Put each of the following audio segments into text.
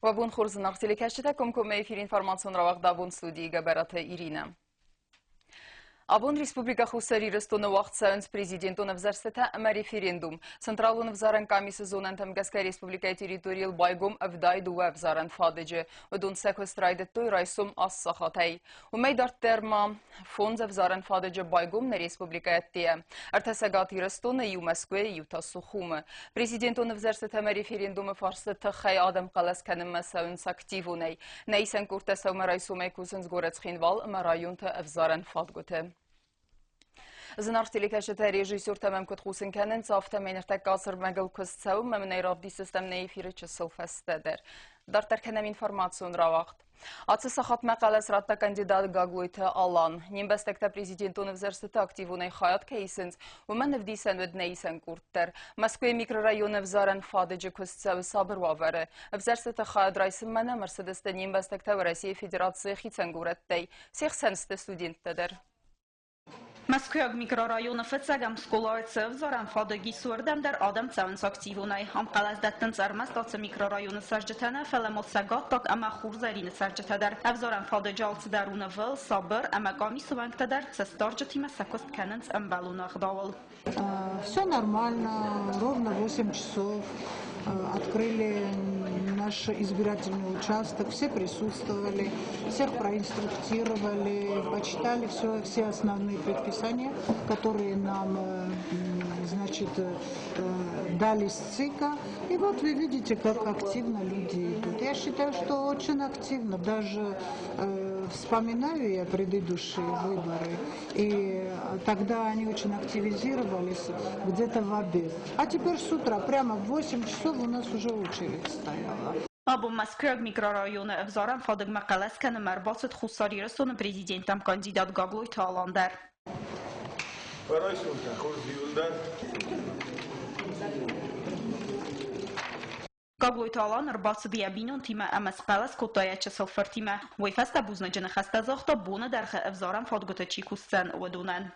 Уӕ бон хорз, зынаргъ телекӕсджытӕ, комкоммӕ эфир информацион рауагъд абон студийы Гӕбӕраты Иринӕ. Абон Республикӕ Хуссар Ирыстоны уагъд цӕуынц президентон ӕвзӕрстытӕ ӕмӕ референдум. Централон ӕвзарӕн къамисы зонӕнтӕм гӕсгӕ республикӕйы территорийыл байгом 72 ӕвзарӕн фадыджы. Уыдон сӕ куыст райдыдтой райсом аст сахатӕй. Уымӕй дарддӕр ма фондз ӕвзарӕн фадыджы байгом нӕ республикӕйы ӕддейӕ. Ӕртӕ Цӕгат Ирыстоны, иу Мӕскуыйы, иу та Сухумы. Президентон ӕвзӕрстытӕ ӕмӕ референдумы фарсты тыххӕй адӕм хъӕлӕс кӕнынмӕ цӕуынц активонӕй. Нӕ исӕн къордтӕ сӕумӕрайсомӕй кусынц горӕт Цхинвал ӕмӕ районты ӕвзарӕн фадгуыты. Зынаргъ телекӕсджытӕ, режиссертӕ мӕм куыд хъусын кӕнынц, афтӕмӕй ныртӕккӕ ацы ӕрмӕгыл куыст цӕуы, ӕмӕ мын ӕй равдисдзыстӕм нӕ эфиры чысыл фӕстӕдӕр. Дарддӕр кӕнӕм информацион рауагъд. Ацы сахатмӕ хъӕлӕс радта кандидат Гаглойты Алан. Не мбӕстӕгтӕ президентон ӕвзӕрстыты активонӕй хайад кӕй исынц, уымӕн ӕвдисӕн уыд нӕ исӕн къорд дӕр. Мӕскуыйы микрорайоны ӕвзарӕн фадыджы куыст цӕуы сабыр уавӕры. Ӕвзӕрстыты хайад райсынмӕ нӕм ӕрцыдысты не мбӕстӕгтӕ Уӕрӕсейы Федерацийы хицӕн горӕттӕй. Се хсӕн сты студенттӕ дӕр. Мӕскуыйаг микрорайоны фыццӕгӕм скъолайы цы ӕвзарӕн фадыг ис, уырдӕм дӕр адӕм цӕуынц активонӕй. Ам хъӕлӕс дӕттынц ӕрмӕст ацы микрорайоны цӕрджытӕ нӕ, фӕлӕ ма Цӕгаттаг ӕмӕ Хурзӕрины цӕрджытӕ дӕр. Ӕвзарӕн фадыджы алцыдӕр у нывыл, сабыр ӕмӕ къамисы уӕнгтӕ дӕр цӕстдарджытимӕ сӕ куыст кӕнынц ӕмбӕлон ӕгъдауыл. Все нормально, ровно 8 часов открыли наш избирательный участок, все присутствовали, всех проинструктировали, почитали все, все основные предписания, которые нам, значит, дали с ЦИКа. И вот вы видите, как активно люди идут. Я считаю, что очень активно, даже вспоминаю я предыдущие выборы, и тогда они очень активизировались где-то в обед. А теперь с утра, прямо в 8 часов у нас уже очередь стояла. Абон Мӕскуыйаг микрорайоны ӕвзарӕн фадыгмӕ хъӕлӕс кӕнынмӕ ӕрбацыд Хуссар Ирыстоны президенттӕм кандидат Гаглойты Алан дӕр. Гаглойты Алан ӕрбацыд йӕ бинонтимӕ ӕмӕ схъӕлӕс кодта йӕ чысыл фыртимӕ. Уый фӕстӕ бузныджы ныхӕстӕ загъта, боны дӕргъы ӕвзарӕн фадгуыты чи кусдзӕн, уыдонӕн.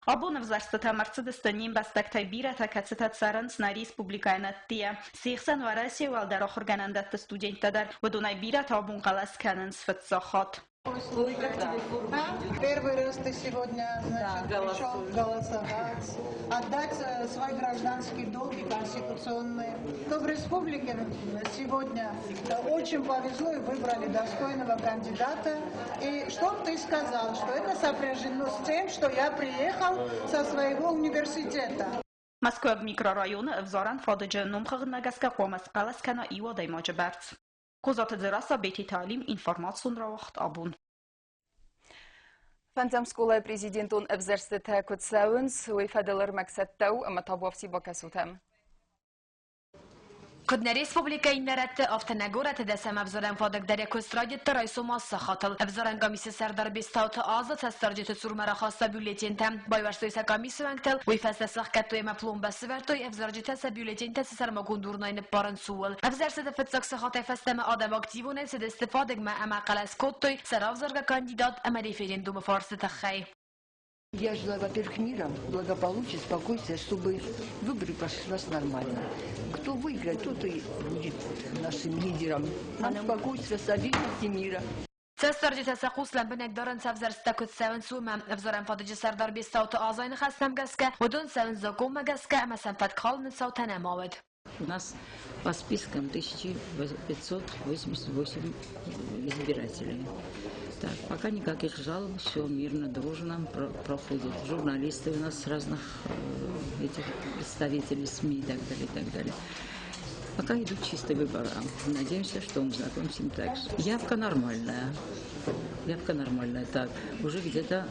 Абон ӕвзӕрстытӕм ӕрцыдысты не мбӕстӕгтӕй бирӕтӕ, кӕцытӕ цӕрынц нӕ республикӕйы ӕддейӕ. Се хсӕн Уӕрӕсейы уӕлдӕр ахуыргӕнӕндӕтты студенттӕ дӕр. Уыдонӕй бирӕтӕ абон хъӕлӕс кӕнынц фыццаг хатт. Ой, как тебе Первый раз ты сегодня, значит, да, пришел голосовать, отдать свой гражданский долг и конституционный. То в республике сегодня очень повезло и выбрали достойного кандидата. И что ты сказал, что это сопряжено с тем, что я приехал со своего университета. Мӕскуыйаг микрорайоны ӕвзарӕн фадыджы номхыгъдмӕ гӕсгӕ хъуамӕ схъӕлӕс кӕна иу адӕймаджы бӕрц. Козаты Дзерассӕ, Бететы Алим, информацион рауагъд абон. Фӕндзӕм скъолайы президентон ӕвзӕрстытӕ куыд цӕуынц, уый фӕдыл ӕрмӕг цӕттӕ у ӕмӕ табуафси бакӕсутӕм. Куыд нӕ республикӕйы иннӕ рӕтты, афтӕ нӕ горӕты дӕсӕм ӕвзарӕн фадыг дӕр йӕ куыст райдыдта райсом ацы сахатыл. Ӕвзарӕн комиссийы сӕрдар Бестауты Аза цӕстдарджыты цурмӕ рахаста бюллетентӕ. Байуӕрстой сӕ комиссы уӕнгтыл, уый фӕстӕ сӕхгӕдтой ӕмӕ пломбӕ сывӕрдтой, ӕвзарджытӕ сӕ бюллетентӕ цы сӕрмагонд урнӕй ныппарынц, ууыл. Ӕвзӕрстыты фыццаг сахатӕй фӕстӕмӕ адӕм активонӕй цыдысты фадыгмӕ ӕмӕ хъӕлӕс кодтой сӕ равзаргӕ кандидат ӕмӕ референдумы фарсты тыххӕй. Я желаю, во-первых, мира, благополучия, спокойствия, чтобы выборы прошли у нас нормально. Кто выиграет, тот и будет нашим лидером. Нам спокойствия, стабильности, мира. Цӕстдарджытӕ сӕ хъус лӕмбынӕг дарынц ӕвзӕрсттӕ куыд цӕуынц, уымӕ. Ӕвзарӕн фадыджы сӕрдар Бестауты Азайы ныхӕстӕм гӕсгӕ, уыдон цӕуынц закъонмӕ гӕсгӕ ӕмӕ сӕм фӕткхалыны цаутӕ нӕма уыд. У нас по спискам 1588 избирателей. Так, пока никаких жалоб, все мирно, дружно проходит. Журналисты у нас разных этих представителей СМИ и так далее, и так далее. Пока идут чистые выборы. Надеемся, что мы закончим так же. Явка нормальная. Явка нормальная. Так, уже где-то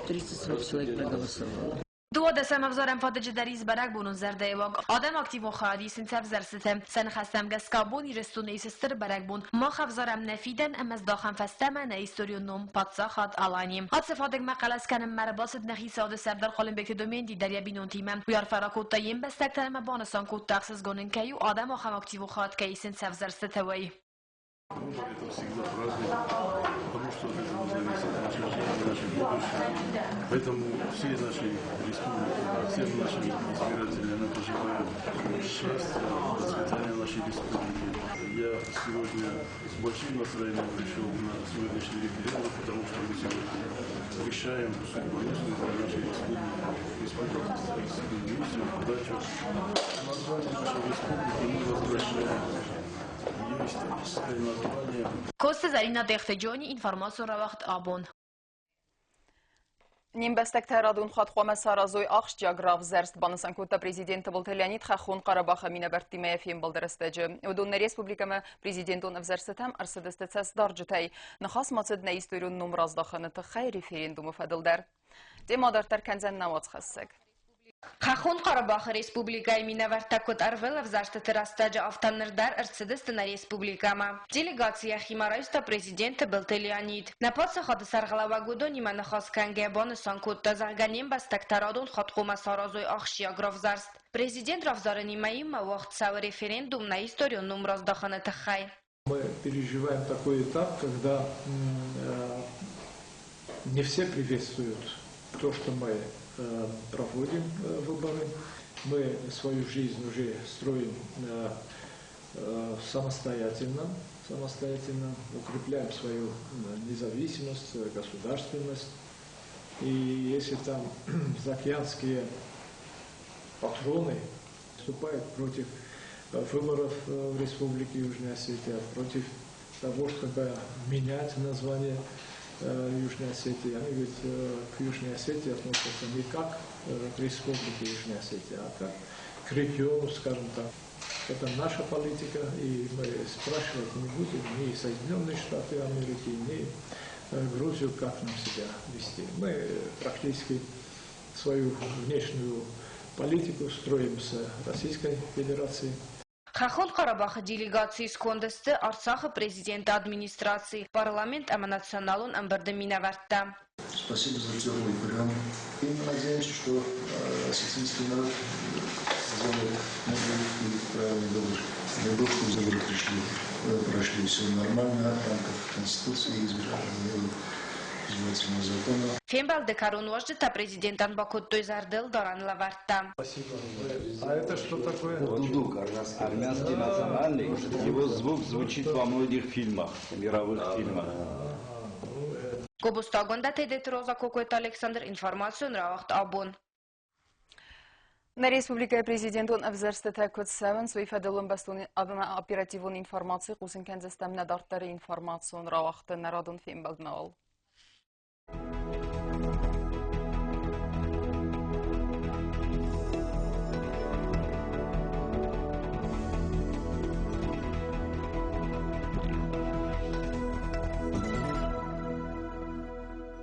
30-40 человек проголосовало. 12 ӕвзарӕн фадыджы дӕр ис бӕрӕгбонон зӕрдӕйы уаг. Адӕм активон хайад исынц ӕвзӕрстыты. Сӕ ныхӕстӕм гӕсгӕ абон Ирыстоны ис стыр бӕрӕгбон. Мах ӕвзарӕм нӕ фидӕн ӕмӕ здахӕм фӕстӕмӕ нӕ историон ном Паддзахад Алани. Ацы фадыгмӕ хъӕлӕс кӕнынмӕ ӕрбацыд нӕ хицауады сӕрдар Хъуылымбегты Доменти дӕр йӕ бинонтимӕ. Уый арфӕ ракодта йе мбӕстӕгтӕн ӕмӕ банысан кодта, ӕхсызгон ын кӕй у, адӕм ахӕм активон хайад кӕй исынц ӕвзӕрстыты, уый. Выбор – это всегда праздник, потому что от этого зависит наша жизнь, наше будущее. Поэтому всей нашей республике, всем нашим избирателям я пожелаю счастья, процветания нашей республики. Я сегодня с большим настроением пришел на сегодняшний референдум, потому что мы сегодня решаем судьбоносную для нашей республики, республики миссию, задачу. Название нашей республики мы возвращаем ее историческое название. Коцты Зӕринӕ, Тъехты Джони, информацион рауагъд Абон. Не мбӕстӕгтӕ радон хатт хъуамӕ саразой ахсджиаг равзӕрст, банысан кодта президент Тыбылты Леонид Хӕххон Хъарабахы минӕвӕрттимӕ йӕ фембӕлды рӕстӕджы. Уыдон нӕ республикӕмӕ президентон ӕвзӕрстытӕм ӕрцыдысты цӕстдарджытӕй. Ныхас ма цыд нӕ историон ном раздахыны тыххӕй референдумы фӕдыл дӕр. Темӕ дарддӕр кӕндзӕн нӕ уацхӕссӕг. Хӕххон Хъарабахы республикӕйы минӕвӕрттӕ куыд ӕрвылӕвзӕрстыты рӕстӕджы, афтӕ ныр дӕр ӕрцыдысты нӕ республикӕмӕ. Делегаци йӕхимӕ райста президент Тыбылты Леонид. Нӕ паддзахады сӕргълӕууӕг уыдонимӕ ныхас кӕнгӕйӕ банысан кодта, зӕгъгӕ, не мбӕстӕгтӕ радон хатт хъуамӕ саразой ахсджиаг равзӕрст. Президент равзарынимӕ иумӕ уагъд цӕуы референдум нӕ историон ном раздахыны тыххӕй. Мы переживаем такой этап, когда не все приветствуют то, что мы проводим выборы. Мы свою жизнь уже строим самостоятельно, самостоятельно укрепляем свою независимость, государственность. И если там заокеанские патроны выступают против выборов в Республике Южная Осетия, против того, чтобы менять название Южной Осетии. Они ведь к Южной Осетии относятся не как к Республике Южная Осетия, а как к региону, скажем так. Это наша политика, и мы спрашивать не будем ни Соединенные Штаты Америки, ни Грузию, как нам себя вести. Мы практически свою внешнюю политику строим с Российской Федерацией. Хӕххон Хъарабахы делегацийы сконды сты Арцахы президенты администраци, парламент ӕмӕ националон ӕмбырды минӕвӕрттӕ. Спасибо за теплый прием. И мы надеемся, что осетинский народ сделает мудрый и правильный выбор. Дай Бог, чтобы выборы прошли все нормально в рамках Конституции и избирательного закона. Фембӕлды кӕрон уазджытӕ президентӕн бакодтой зӕрдылдарӕн лӕвӕрттӕ. Спасибо. А это что такое? Дудук, армянский национальный. Его звук звучит во многих фильмах, мировых фильмах. Гобозты Агуындӕ, Тедеты Роза, Кокойты Александр, информацион рауагъд Абон. Нӕ республикӕйы президентон ӕвзӕрстытӕ куыд цӕуынц, уый фӕдыл ӕмбӕстон ӕмӕ оперативон информаци хъусын кӕндзыстӕм нӕ дарддӕры информацион рауагъдты нӕ радон фембӕлдмӕ уал.